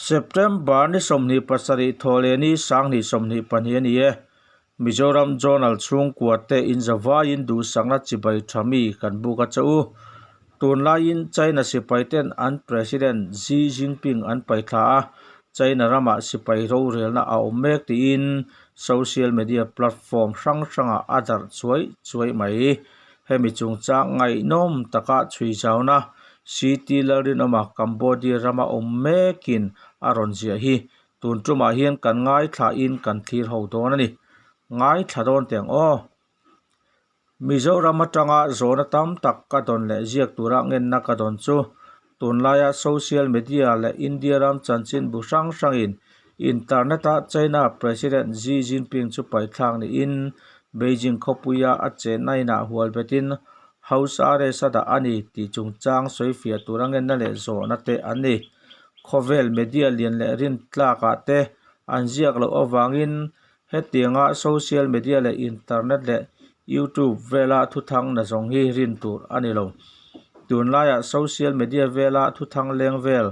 September ni 27 Thawhlehni Sanghnih 22 a ni e. Mizoram Journal chhungkua te inzavaiin duhsakna chibai tha mi kan buk a che u. Tunlaiin China sipai ten an President Xi Jinping an paihthla a, China ramah sipai rorelna a awm mek tiin social media platform hrang hrangah a darh chuai chuai mai. Hemi chungchang ngaihnawm taka chhui zauna CT Lalrinawma Cambodia rama awm mekin a rawn ziah hi tun tumah hian kan ngaithlain kan thlir ho dawn a ni. Ngaithla dawn teh ang aw. Mizoram atanga zawhna tam tak ka dawn leh ziak tura ngenna ka dawn chu tunlaia social media leh India ram chanchinbu hrang hrangin internet-a China President Xi Jinping chu paithlak niin Beijing khawpuia a chenna inah hual betin House arrest a dah a ni tih chungchang sawifiah tura ngenna leh zawhna te an ni. Khawvel media lian leh rintlakah te an ziak loh avangin hetianga social media leh internet leh YouTube vela thuthang nazawng hi rin tur a ni lo. Tunlaiah social media vela thuthang leng vel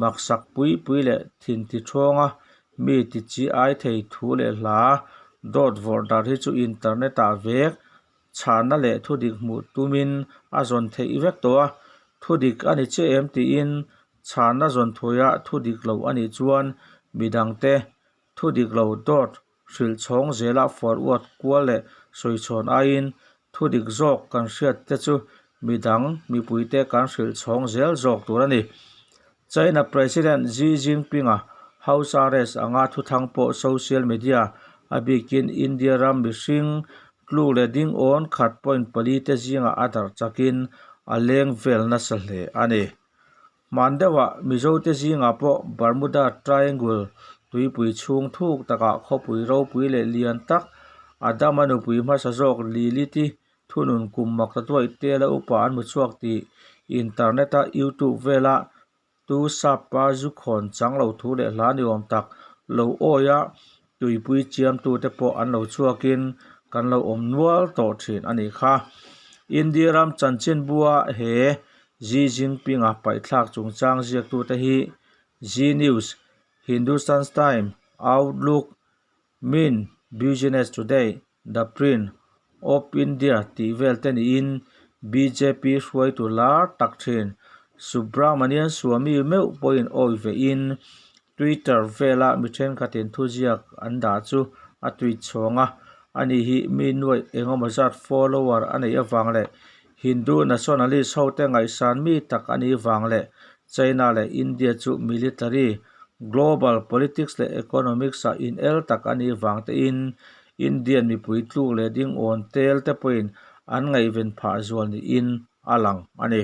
maksak pui pui leh thinthi thawnga mi ti chi ai thei thu leh hla dawt vawrh dar hi chu internet ah vek chhana leh thudik hmuh tumin a zawn theih vek tawh a, thudik a ni che em tiin chhana zawn thuaia thudik lo a nih chuan midangte thudik lo dawt hrilh chhawng zela forward kual leh sawichhawn aiin thudik zawk kan hriat te chu midang mipuite kan hrilh chhawng zel zawk tur a ni. China President Xi Jinping-a house arrest anga thuthang pawh social media a bikin India ram mihring tluk leh ding awn khat point pali te zingah a darh chakin a leng vel nasa hle a ni. Hman deuhah Mizote zingah pawh Bermuda Triangle tuipui chhung thuk takah khawpui ropui leh lian tak Adama nupui hmasa zawk Lilith-i thunun kum mak ta duaih tela upa an hmu chhuak tih internet-a YouTube vela tu sap pa zu khawn chang lo thu leh hla ni awm tak lo awi a tuipui chiamtute pawh an lo chhuakin kan lo awm nual tawh thin a nih kha. India ram chanchinbua he Xi Jinping-a paihthlak chungchang ziaktute hi Zee News, Hindustan Times, Outlook, Mint, Business Today, The Print of India tih vel te niin bjp hruaitu lar tak thin Subramanian Swamy meuh pawhin awi vein Twitter vela mi thenkhatin thuziak an dah chu a tweet chhuang a, ani hi mi nuaih engemaw zat follower a neih avang leh Hindu nationalist hote ngaihsan mi tak a nih vang leh China leh India chu military, global politics leh economics ah inel tak a nih vang tein Indian mipui tluk leh ding awn tel te pawhin an ngaihven phah zual niin a lang a ni.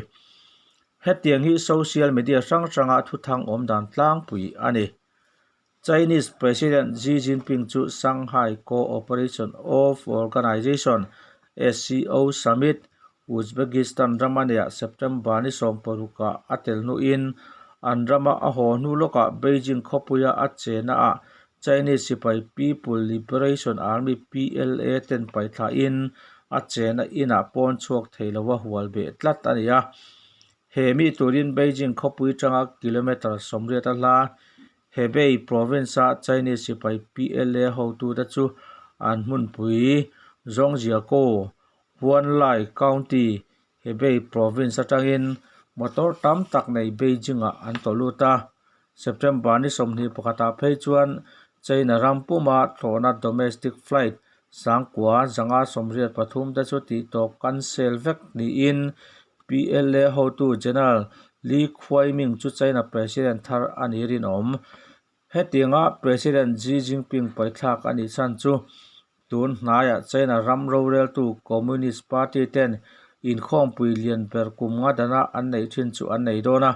Hetiang hi social media hrang hranga thuthang awm dan tlangpui a ni. Chinese President Xi Jinping chu Shanghai Cooperation of Organization, SCO, Summit, Uzbekistan rama neihah September ni 16 ah a tel hnuin an rama a haw hnu lawkah Beijing khawpuia a chenaah Chinese sipai People Liberation Army, PLA, ten paithlain a chena inah pawn chhuak thei lova hual beh tlat a ni a. He mi turin Beijing khawpui tanga kilometre 80 a hla Hebei province-a Chinese sipai PLA hotute chu an hmunpui Zhangjiakou, Huanlai County, Hebei province atangin motor tam tak nei Beijing-ah an tawh lut a. September ni 21 ah phei chuan China ram puma thlawhna domestic flight 9,583 te chu tihtawp cancel vek niin PLA hotu General Li Khuaiming chu China President thar a ni rinawm. Hetianga President Xi Jinping paithlak a nih chhan chu tun hnaiah China ram roreltu Communist Party ten inkhawmpui lian ber kum nga dana an neih thin chu an nei dawn a.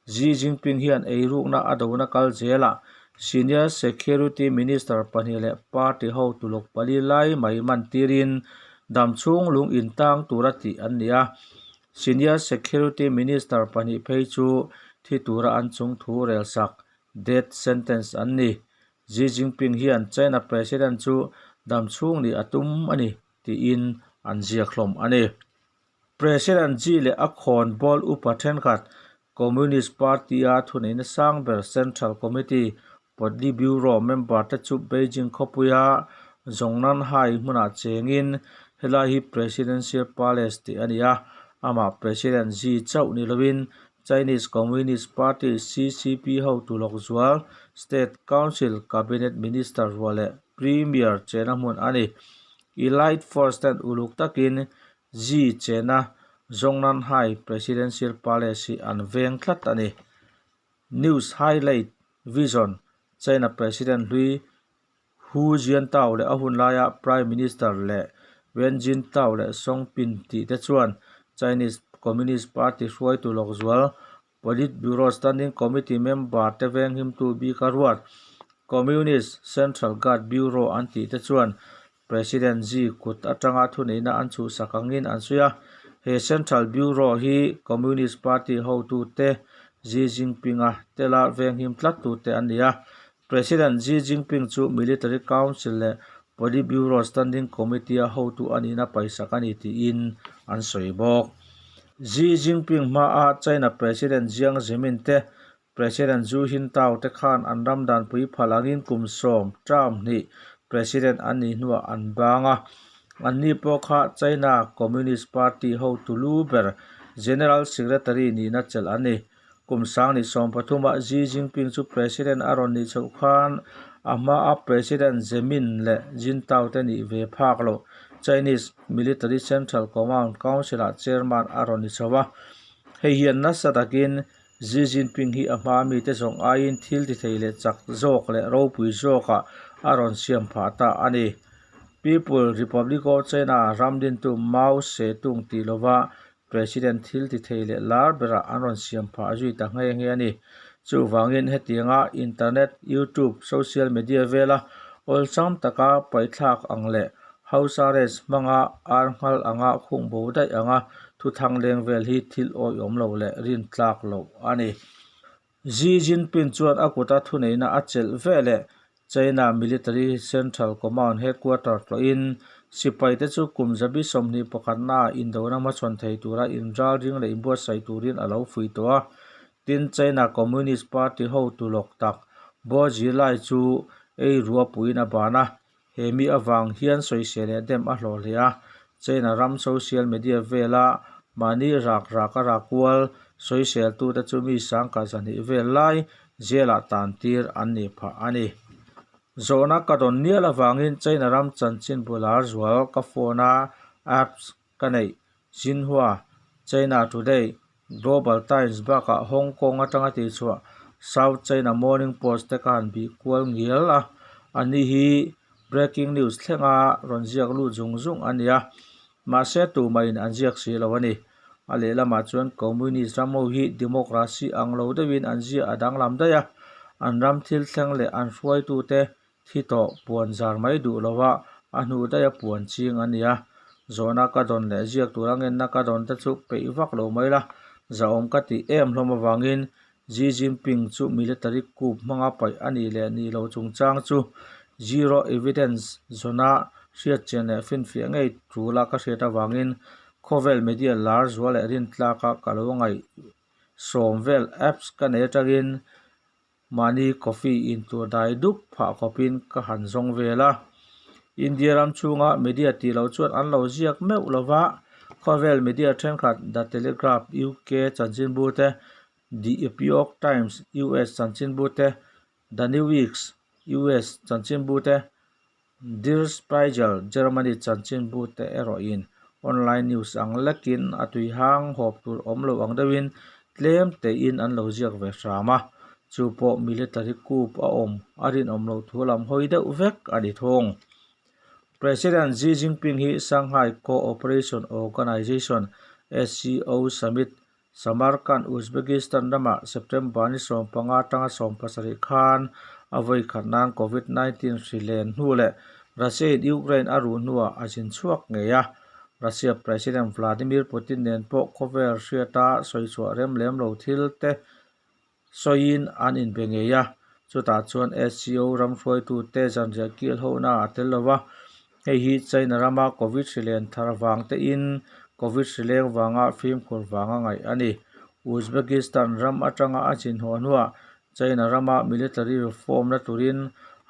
Xi Jinping hian eirukna a dona kal zelah Senior Security Minister pahnih leh party hotu lawk pali lai mai man tirin damchhung lung intang tura tih an ni a. Senior Security Minister pahnih phei chu thi tura an chung thu relsak death sentence an ni. Xi Jinping hian China President chu damchhung nih a tum a ni tiin an ziak hlawm a ni. President Xi leh a khawn bawl upa thenkhat Communist Party-a thuneihna sang ber Central Committee Politburo member te chu Beijing khawpuia Zhongnanhai hmunah chengin helai hi Presidential Palace tih a ni a, amah President Xi chauh ni loin Chinese Communist Party, CCP, hotu lawk zual State Council Cabinet Minister ruah leh Premier chena hmun a ni. Elite Force ten uluk takin Xi chena Zhongnanhai Presidential Palace hi an veng tlat a ni. News Highlight Vision China President hlui Hu Jintao leh a hun laia Prime Minister leh Wen Jintao leh Song Pin tih te chuan Chinese Communist Party hruaitu lawk zual Politburo Standing Committee member te venghimtu bika ruat Communist Central Guard Bureau an tih te chuan President Xi kut atanga thuneihna an chhuhsak angin an sawi a. He Central Bureau hi Communist Party hotute Xi Jinping-a tela venghim tlattute an ni a. President Xi Jinping chu Military Council leh Politburo Standing Committee-a hotu a nihna paisak a ni tiin an sawi bawk. Xi Jinping hmaa China President Jiang Zemin te President Hu Jintao te khan an ram danpui phal angin kum sawm, term, hnih President an nih hnuah an bang a. Anni pawh kha China Communist Party hotu lu ber General Secretary nihna chelh an ni. Kum sangni 13 ah Xi Jinping chu President a rawn nih chhoh khan a hmaa President Zemin leh Jintao te nih ve phak loh Chinese Military Central Command Council-ah Chairman a rawn ni chho a. Hei hian nasa takin Xi Jinping hi a hmaa mite zawng aiin thil ti thei leh chak zawk leh ropui zawkah a rawn siam phah ta a ni. People Republic of China ram dintu Mao Zedong tih lova President thil ti thei leh lar berah an rawn siam phah zui ta nghe nghe a ni. Chuvangin hetianga internet, YouTube, social media vela awlsam taka paihthlak ang leh house arrest hmanga ar nghal anga khung bo daih anga thuthang leng vel hi thil awihawm lo leh rintlak loh a ni. Xi Jinping chuan a kuta thuneihna a chelh veleh China Military Central Command Headquarter tlawhin sipaite chu kum zabi 21 naah indona hmachhawn thei tura inralring leh inbuatsaih turin a lo fuih tawh a. Tin, China Communist Party hotu lawk tak Bo Xilai chu ei rua puiin a ban a, he mi avang hian sawisel leh dem a hlawh hle a. China ram social media vela mahni rak rak a rak kual sawiseltute chu mi sangkhat 200 vel lai Jail-ah tan tir an nih phah a ni. Zawhna ka dawn nial avangin China ram chanchin bular zual ka phone a apps ka neih Xinhua, China Today, Global Times bakah Hong Kong atanga tihchhuah South China Morning Post te ka han bih kual ngial a, ani hi breaking news thlenga rawn ziak lut zung zung a ni a, mahse tumahin an ziak si lo a ni. A lehlamah chuan Communist ram ho hi democracy ang lo deuhin an ziah a danglam daih a, an ram thil thleng leh an hruaitute thi tawh puan zar mai duh lova a hnu daiha puan ching a ni a. Zawhna ka dawn leh ziak tura ngenna ka dawn te chu peih vak lo mai la, zahawm ka tih em hlawm avangin Xi Jinping chu military coup hmanga paih a nih leh nih loh chungchang chu zero evidence zawna hriatchian leh finfiah ngei tul a ka hriat avangin khawvel media lar zual leh rintlaka ka lo ngaih sawm vel apps ka nei atangin mahni coffee in tur dai dup phah khawpin ka han zawng vel a. India ram chhunga media tih loh chuan an lo ziak meuh lova, khawvel media thenkhat The Telegraph, UK chanchinbu te, The Epoch Times, US chanchinbu te, The New Weeks, US chanchinbu te, Der Spiegel, Germany chanchinbu te erawhin online news ang lekin a tuihang hawp tur awm lo ang deuhin tlem tein an lo ziak ve hram a, chu pawh military coup a awm a rinawm loh thu lam hawi deuh vek a ni thung. President Xi Jinping hi Shanghai Co-operation Organization, SCO, Summit, Samarkand, Uzbekistan ramah September ni 15 atanga 17 khan a vawi khat nan Covid-19 hri len hnu leh Russia-in Ukraine a ruh hnuah a zin chhuak ngei a. Russia President Vladimir Putin nen pawh khawvel hriata sawichhuah rem lem lo thil te sawiin an inbe ngei a, chutah chuan SCO ram hruaitute zanriah kil hona a tel lo va, hei hi China rama Covid hri len thar vang tein Covid hri leng vanga fimkhur vanga ngaih a ni. Uzbekistan ram atanga a zin haw hnuah China rama military reform la turin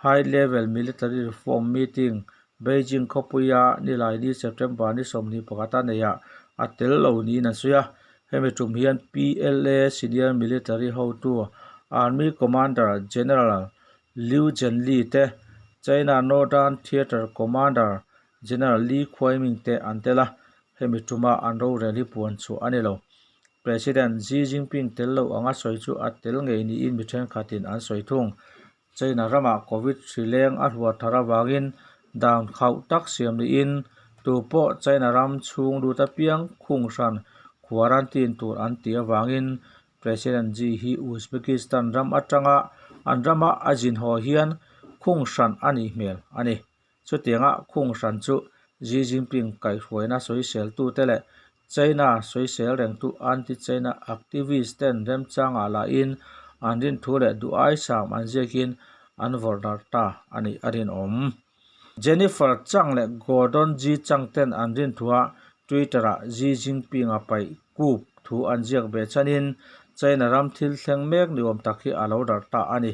High Level Military Reform Meeting Beijing khawpuia Nilaini September ni 21 a neihah a tel lo niin an sawi a. Hemi tum hian PLA senior military hotu Army Commander General Liu Zhenli te, China Northern Theatre Commander General Li Kuaiming te an tel a, hemi tuma an rorel hi puan chhuah a ni lo. President Xi Jinping tel lo anga sawi chu a tel ngei niin mi thenkhatin an sawi thung. China ramah Covid hri leng a hluar thar avangin dan khauh tak siam niin tu pawh China ram chhung lut apiang khung hran quarantine tur an tih avangin President Xi hi Uzbekistan ram atanga an rama a zin haw hian khung hran a nih hmel a ni. Chutianga khung hran chu Xi Jinping kaihhruaina sawiseltute leh China sawisel rengtu anti-China activist ten remchangah lahin an rinthu leh duh aisam an ziakin an vawrh darh ta a nih a rinawm. Jennifer Chang leh Gordon G Chang ten an rinthuah Twitter-ah Xi Jinping-a paih kup thu an ziak ve chhanin China ram thil thleng mek ni awm tak hi a lo darh ta a ni.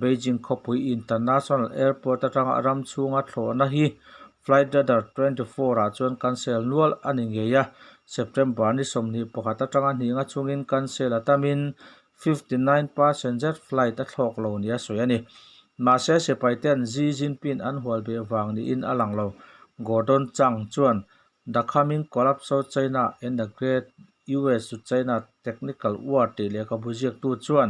Beijing khawpui International Airport atanga ram chhunga thlawhna hi Flightradar 24 ah chuan cancel nual a ni ngei a, September ni 21 atanga hninga chungin cancel a tamin 59 passenger flight a thlawk lo nia sawi a ni. Mahse sipai ten Xi Jinping an hual beh vang niin a lang lo. Gordon Chang chuan The Coming Collapse of China and the Great US to China Technical War tih lehkhabu ziaktu chuan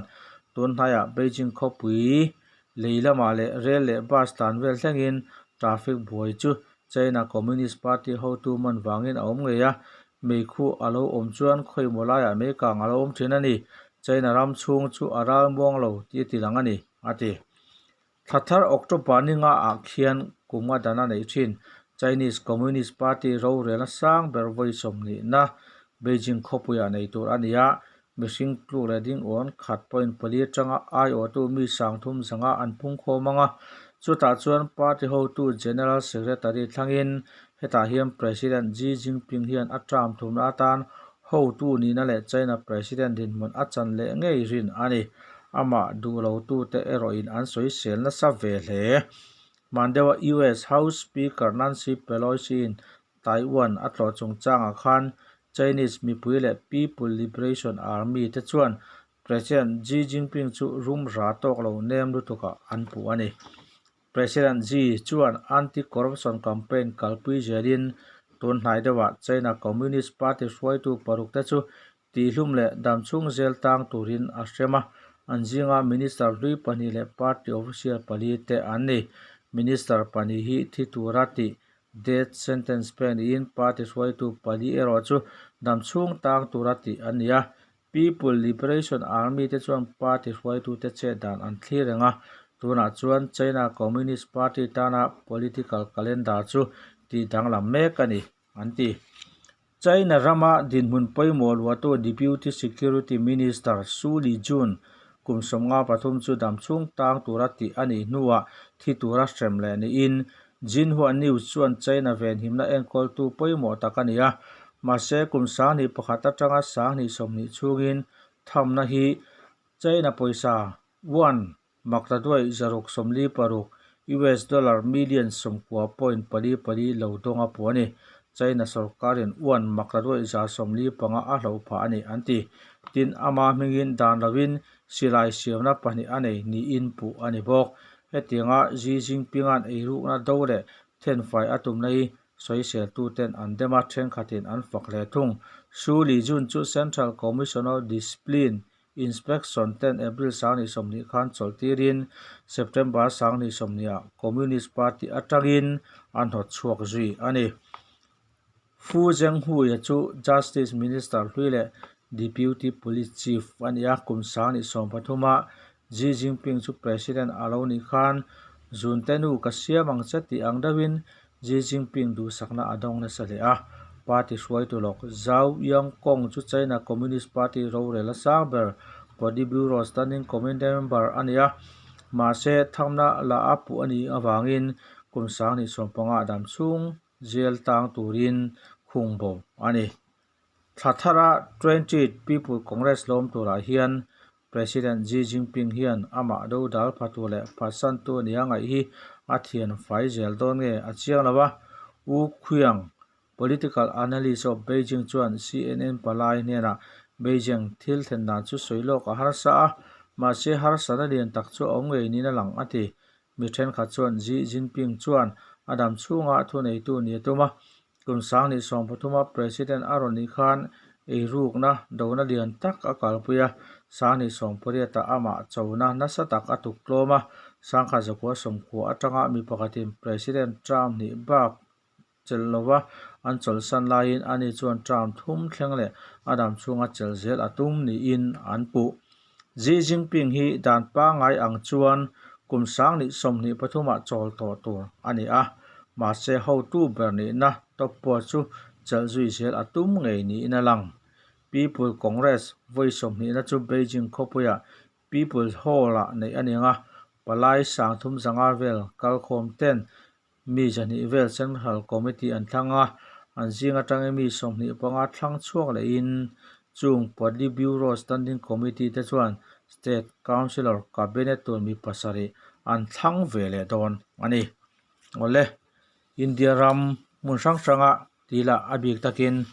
tun hnaiah Beijing khawpui lei lamah leh rel leh bus tlan vel thlengin traffic buai chu China Communist Party hotu man vangin a awm ngei a, meikhu a lo awm chuan khawimaw laiah meikang a lo awm thin a ni. China ram chhung chu a ral muang lo tih a ti lang a ni, a ti. Thla thar October ni nga ah khian kum a dan a neih thin. Chinese Communist Party rorelna sang ber vawi sawmhnihna Beijing khawpuiah nei tur a ni a, mihring tluk leh ding awn khat point pali atanga aiawhtu mi sangthum zanga an phungkhawm ang a, chutah chuan party hotu General Secretary thlangin hetah hian President Xi Jinping hian a term thumna atan hotu nihna leh China President dinhmun a chan leh ngei rin a ni. Amah duh lotute erawhin an sawisel nasa ve hle. Hman deuha US House Speaker Nancy Pelosi-in Taiwan a tlawh chungchangah khan Chinese mipui leh People Liberation Army te chuan President Xi Jinping chu rum ra tawk lo nem lutukah an puh a ni. President Xi chuan anti-corruption campaign kalpui zelin tun hnai deuhah China Communist Party hruaitu paruk te chu tihlum leh damchhung zel tang turin a hrem a, an zinga minister hlui pahnih leh party official pali te an ni. Minister pahnih hi thi tura tih death sentence pek niin party hruaitu pali erawh chu damchhung tang tura tih an ni a. People Liberation Army te chuan party hruaitute chet dan an thlir reng a, tunah chuan China Communist Party tana political calendar chu tih danglam mek a ni, an ti. China rama dinhmun pawimawh luahtu Deputy Security Minister Su Lijun kum 53 chu damchhung tang tura tih a nih hnuah thi tura hrem leh niin Xinhua News chuan China venhimna enkawltu pawimawh tak a ni a, mahse kum 21 atanga 20 chhungin thamna hi China pawisa yuan maktaduai 646, US dollar million 90.44 lo dawng a puh a ni. China sorkarin yuan maktaduai 145 a hloh phah a ni an ti. Tin, ama hmingin dan lovin silai siamna pahnih a nei niin puh a ni bawk. Hetianga Xi Jinping-a'n eirukna do leh thenfai a tumna hi sawiseltuten an dem a, thenkhatin an fak hle thung. Xu Lijun chu Central Commission of Discipline Inspection ten April 2020 khan chawlh tirin September 2020 ah Communist Party atangin a hnawt chhuak zui a ni. Fu Zhenghui-a chu Justice Minister hlui leh Deputy Police Chief a ni a, kum 2013 ah Xi Jinping chu President a lo nih khan Zunte nu ka siam ang che tih ang deuhin Xi Jinping duhsakna a dawng nasa hle a. Party hruaitu lawk Zhao Yangkong chu China Communist Party rorel a sang ber Politburo Standing Committee member a ni a, mahse thamna la a puh a nih avangin kum 2015 ah dam chhung Jail tang turin khung bo a ni. Thla thara Twentieth People Congress lawm turah hian President Xi Jinping hian amah dodal phatu leh phatsantu nia ngaih hi a thian fai zel dawn nge a chiang lo a, Wu Qiang, Political analyst of Beijing chuan CNN palai hnenah Beijing thil thlen dan chu sawi lawk a harsa a, mahse harsatna lian tak chu a awm ngei niin a lang a ti. Mi thenkhat chuan Xi Jinping chuan a dam chhunga thuneitu ni a tum a, kum sanghnih sawmpathuma President a rawn nih khan eirukna dona lian tak a kalpui a, sanghnih sawmpariatah amah chona nasa tak a tuk tlawm a, sangkhat zakua sawmkua atanga mi pakhatin President term hnih bak chelh lova an chawlhsan laiin ani chuan term thum thleng leh a dam chhunga chelh zel a tum niin an puh. Xi Jinping hi dan pangngai ang chuan kum sanghnih 23 ah chawl tawh tur a ni a, mahse hotu ber nihna top pawh chu chelh zui zel a tum ngei niin a lang. People Congress vawi sawmhnihna chu Beijing khawpuiah People's Hall-ah neih a ni ang a, palai sangthum zanga vel kalkhawm ten Mi zahnih vel Central Committee an thlang a, an zing atangin mi 25 thlang chhuak lehin chung Politburo Standing Committee te chuan State Councillor Cabinet tur mi pasarih an thlang ve leh dawn a ni. Awle, India ram hmun hrang hranga tila a bik takin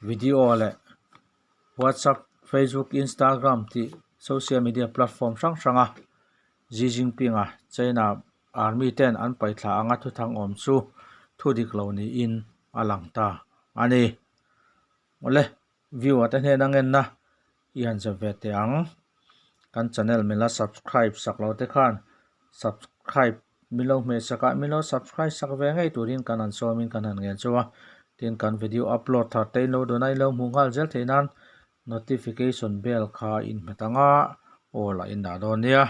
video leh WhatsApp, Facebook, Instagram tih social media platform hrang hranga Xi Jinping-a China Army ten an paihthla anga thuthang awm chu thu dik lo niin a lang ta a ni. Awle, viewer te hnena ngenna i han zep ve teh ang. Kan channel min la subscribe sak lo te khan subscribe min lo hmeh sak a, min lo subscribe sak ve ngei turin kan han sawmin kan han ngen chauh a. Tin, kan video upload thar te in lo dawn a, in lo hmuh nghal zel theih nan notification bell kha in hmet ang a, aw lah in dah dawn nia.